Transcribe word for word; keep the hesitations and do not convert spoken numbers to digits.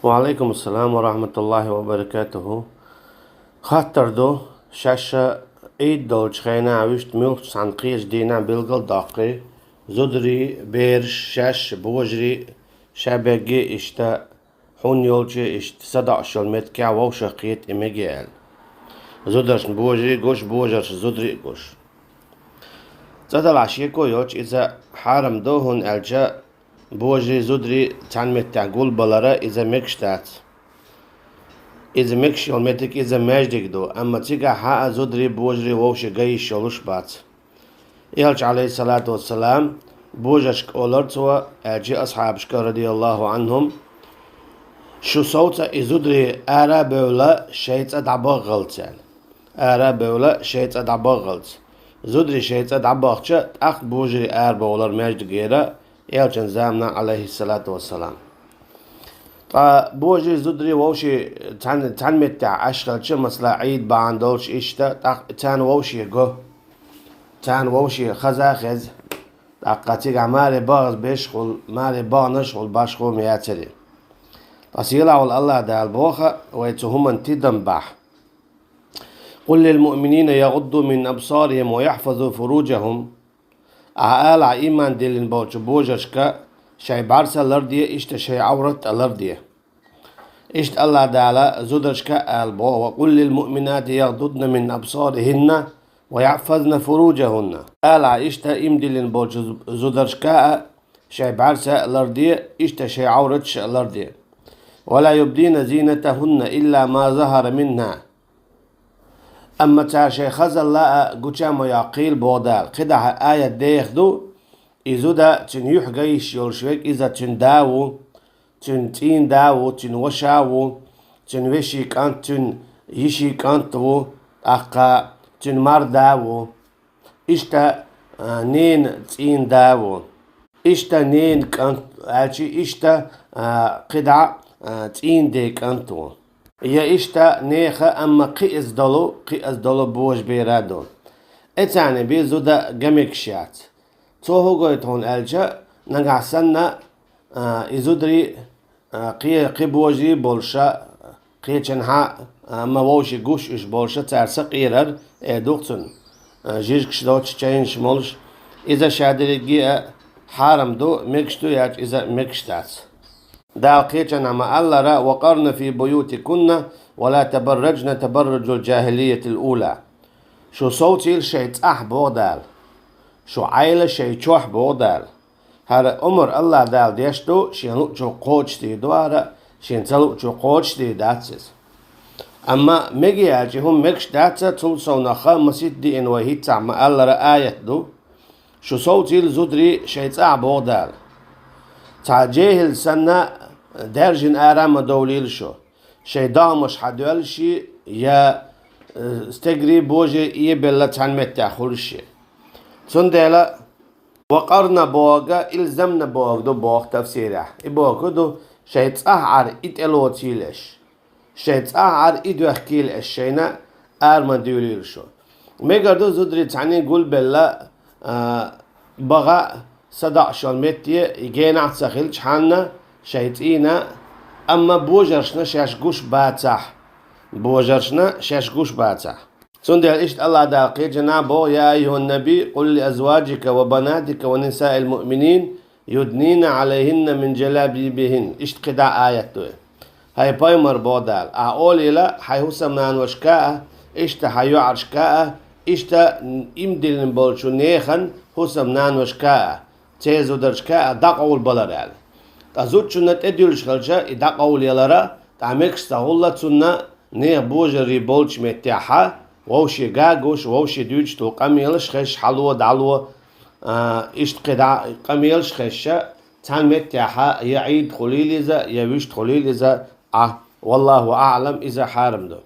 Ва Ӏалайкум ассалам ва рахматуллахӀи ва баракатухӀу. Хаттар ду, шаьш Ӏийд долчу хенахь вуьшта муьлххачу цхьана кхечу дийнахь билгал а доккхий, зударий, бераш, шаьш, божарий, ша бегге иштта, хьун йолчу иштта садоӀуш йолу меттигехь вовшах кхета и меге аьлла. Зударшна божарий гуш, божаршна зударий гуш. ЦӀа далахь шеко йоцуш иза хьарам ду, хӀунда аьлча божарий, зударий цхьаьна меттехь гулбалара иза мегаш дац. Иза мегаш йолу меттиг иза маьждиг ду, амма цигахь хьаа зударий, божарий вовшийн ган йиш йолуш бац. Элча, Ӏалайхиссалату вассалам, божаршка олура цо, аьлча асхьабашка, радияллаху Ӏанхум, шу совца и зударий ара а бевлла, шайн цӀа дӀабаххалц аьлла. Ара а бевлла, шайн цӀа дӀабаххалц. Зударий шайн цӀа дӀабахча, тӀаккха божарий арабовлар маьждигера, элчан заманахь, Ӏалайхиссалату вассалам. Ткъа божарий, зударий вовшийн цхьаьна, цхьаьна меттехь Ӏаш хилча, масала, Ӏийд бахьана долуш иштта, тӀаккха царна вовшийн го. Царна вовшийн хаза а хеза. ТӀаккха цигахь маре бахаза беш а хуьлу, маре баханаш а хуьлу, башхо ма яцара. Ткъа сийлахь волу АллахӀ Дала боху вай цу хӀуманна тидам бахь: «Къул лил муъминина ягӀудду мин абсарихӀим ва яхьфазу фуруджахӀум». Ахьа ала ийман диллина болчу божаршка шайн бӀаьрса ларде, иштта шайн Ӏаврат а ларде. Иштта АллахӀ Дала зударшка а ала боху: «Ва къул лил муъминати ягӀдудна мин абсарихӀинна ва яхьфазна фуруджахӀунна». Ала иштта ийман диллина болчу зударшка а шайн бӀаьрса а ларде, иштта шайн Ӏавраташ а ларде. «Ва ла юбдина зинатахӀунна илла ма захӀара минхӀа». Амма цара шайн хазалла а гуча ма йоккхийла боху Дала. КхидӀа аят деха ду: и зуда, цуьнан юьхь ган йиш йолуш верг, иза цуьнан да ву, цуьнан цӀийнан да ву, цуьнан ваша ву, цуьнан вешин кӀант, цуьнан йишин кӀант ву, тӀаккха цуьнан мар да ву. Иштта, а, ненан цӀийнан да ву. Иштта ненан кӀант аьлча, иштта, а, кхидӀа, а, цӀийнан ден кӀант ву. Я иштта нехан, амма кхиаза долу, кхиаза долу божабер а ду. Эцарна бен зуда ган мегаш яц. Цо хӀун гойту хьуна аьлча, нагахь санна, а, и зударий, а, кхе-, кхин божарий болуша, кхечанхьа, а, ма вовшийн гуш уьш болуша, цара сакъерар, э, ду-кх цунна, а, жижигаш доцуш, чайнаш молуш, иза ша дерриге а хьарам ду, мегаш ду яьлча, иза мегаш дац. Дала кхечанхьа ма-аллара: «Ва къарна фи буютикунна ва ла табарраджна табарраджал джахӀилиятил ула». Шу совцийла шайн цӀахь, боху Дала. Шу Ӏайла шайн чохь, боху Дала. ХӀара омра АллахӀ Дала деш ду, Шен луъучух кхочушдийр ду хӀара, Шен ца луъучух кхочушдийр дац иза. Амма меге аьлча, хӀума мегаш дац, цул совнаха масийтта диъна вай хӀинццехь ма-аллара аят ду: шу совцийла зударий шайн цӀахь, боху Дала. Цхьа джехӀил санна, даьржина ара ма довлийла шу, шайн догӀмаш хьадоьллуш я, э, стегарий, божарий эбелла цхьаьна меттехь хуьлуш я. Цундела «ва къарна» бохург илзамна бохург ду боху тафсирехь. И бохург ду, шайн цӀахь Ӏара и тӀелоцийла аша. Шайн цӀахь Ӏара и доьхкийла аша, шайна ара ма дуьйлийла шу. Мегар ду зударий цхьаьний гулбелла, а, бага а, садоӀуш йолу метте и генахь а ца хилчхьана шайн цӀийнан, амма божаршна шаьш гуш бацахь. Божаршна шаьш гуш бацахь. Цундела иштта АллахӀ Дала кхечанхьа боху: «Я айюхӀан наби, къул ли азваджика ва банатика ва нисаил муъминин юднина Ӏалайхинна мин джалабибихин». Иштта кхидӀа аят ду. ХӀай пайхамар, боху Дала, ахьа олийла хьайн хӀусамнаношка а, иштта хьайн йоӀаршка а, иштта ийман диллина болчу нехан хӀусамнаношка а, церан зударшка а дӀакъовлабалар аьлла. Ткъа зудчунна тӀедуьллуш хилча и дӀакъовлаялара, тӀаккха мегаш ца хуьлу цунна нехан божарий болчу меттехьа, вовшийн ган гуш, вовшийн дуьйцуш долу къамелаш хезаш, хьало, дӀало, а, иштта кхидӀа къамелаш хезаш, цхьаьна меттехьа я Ӏийд хуьлийла иза, я вуьшта хуьлийла иза, Ӏа. Валлаху аӀлам, иза хьарам ду.